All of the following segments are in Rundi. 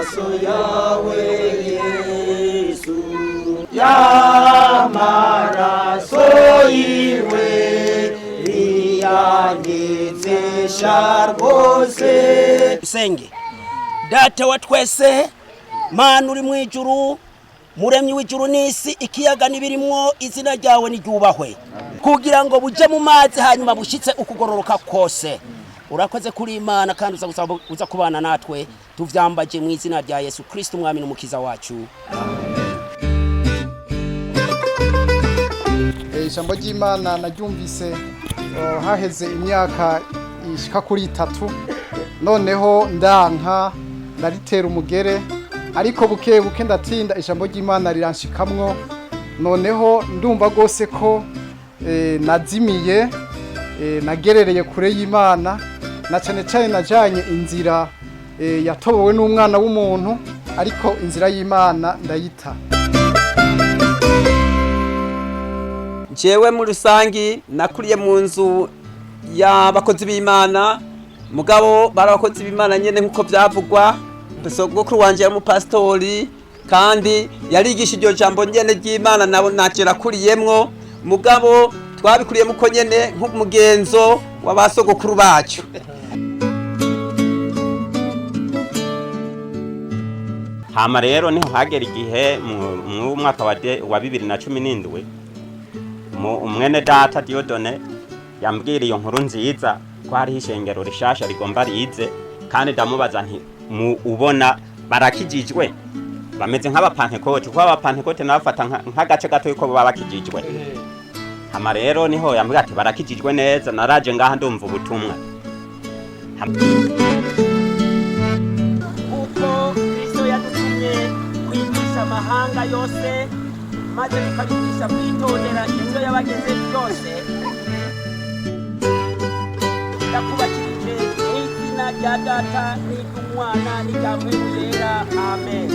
Y'amaraso yawe Yesu, y'amaraso yiwe riyanyezesha rwose. Usenge. Data wa twese, Mana uri mu ijuru, muremyi w'ijuru n'isi, ikiyaga n'ibirimwo, izina ryawe niryubahwe, kugira ngo buje mu mazi hanyuma bushitse ukugororoka kose. Urakoze kuri Imana, kandi uza kubana natwe. Tuvyambaje mu izina rya Yesu Kristo, umwami n'umukiza wacu. Ijambo ry'Imana naryumvise haheze imyaka ishika kuri 3. Noneho ndanka, ndaritera umugere, ariko buke buke ndatinda, ijambo ry'Imana riranshikamwo. Noneho ndumva rwose ko nazimiye, nagerereye kure y'Imana, na cane cane najanye inzira yatobowe n'umwana w'umuntu, ariko inzira y'Imana ndayita. Jewe muri rusangi nakuriye mu nzu y'abakozi b'Imana, mugabo bari abakozi b'Imana nyene nkuko vyavugwa. Sogokuru wanje yari umupasitori kandi yarigisha iryo jambo nyene ry'Imana, nabo naje nakuriyemwo, mugabo twabikuriyemo uko nyene nk'umugenzo w'abasogokuru bacu. Hama rero niho hagera igihe mu mwaka wa 2017, umwene data Diodone yambwira iyo nkuru nziza ko hariho ishengero rishasha rigomba rize, kandi ndamubaza nti mu ubona barakijijwe bameze nk'abapantekote, kuko abapantekote nabafata nk'agace gato yuko baba bakijijwe. Hama rero niho yambwira ati barakijijwe neza. Naraje ngaha ndumva ubutumwa. Kuko Kristo yadutumye kwigisha amahanga yose, maze tukabigisha kwitondera ibyo yabageze byose. Ndakubakirije mu izina rya Data n'iry'Umwana n'irya Mpwemu Yera. Amen.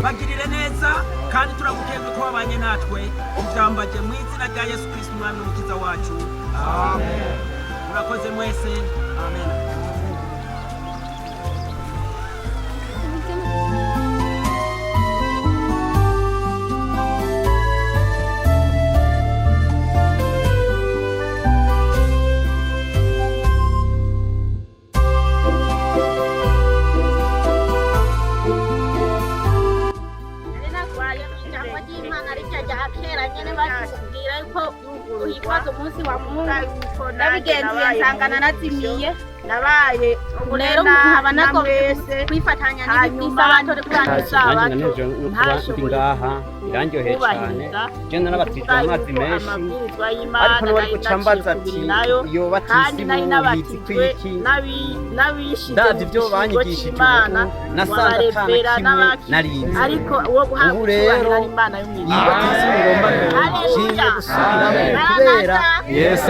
Bagirire neza, kandi turagukenga ko wabanye natwe. Tuvyambaje mu izina rya Yesu Kristo, umwami n'umukiza wacu. Amen. Murakoze mwese. Amen. Nari narwaye ijambo ry'Imana rijya rya kera nyene, batubwira yuko uhimbaza umunsi wa Mungu. Ndabigenzuye nsanga narazimiye. Nabaye Ubu rero nkaba nagombye kwifatanya n'ibi by'isabato kurangiza Nanjye isabato. nanejejwe no kuba ndi ngaha, birandyoheye cyane. Je narabatijwe amazi menshi, amabwirizwa ariko y'Imana n'uwari nari guca mbaza naciye ati kubiri nayo, iyo kandi nari batisimu bizi nabatijwe kwiki? n'abishize Ndavye mu ivyo gishingo banyigishije c'Imana, ubu nasanze atana abarevera kimwe n'abaki, narinzi. ariko uwo guhabwa Ubu rero icyubahiro ari Imana yo iyi mw'ijuru. batisimu ngomba nshimye gusubiramo, kubera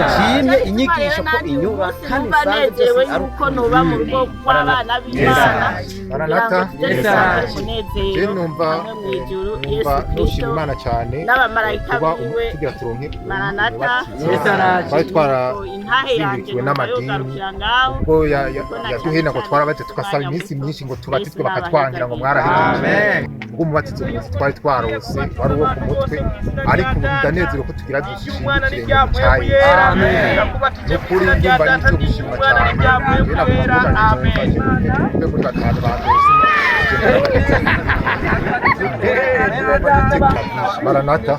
nshimye inyigisho ko inyura, kandi Numva nsanze byose nezerewe ari yuko noba mu rugo rw'abana b'Imana, kugira ngo Maranatha. tujye dusangire umunezero Je numva hamwe mu ijuru. numva Yesu nushima Kristo Imana cyane n'abamarayika kuba biwe. tugira turonke Maranatha. umubatizo. Twari Intahe yanjye twarazindukiwe numva n'amadini, yogarukira ngaho, ubwo kuko na yaduhena ngo cyane twarabatse, cyane tugasaba umwanya iminsi muto. myinshi ngo tubatizwe, Yesu bakatwangira ngo mwarahejeje. Ubwo umubatizo mwiza twari twarose wari uwo ku mutwe, ariko ubu ndanezerewe ko tugira dushinga ikirenge mu cya Yesu. Ni ukuri ndumva ari ibyo gushima cyane. Jewe naguma mvuga nti numva mve muri batanu ba mbere. Maranatha.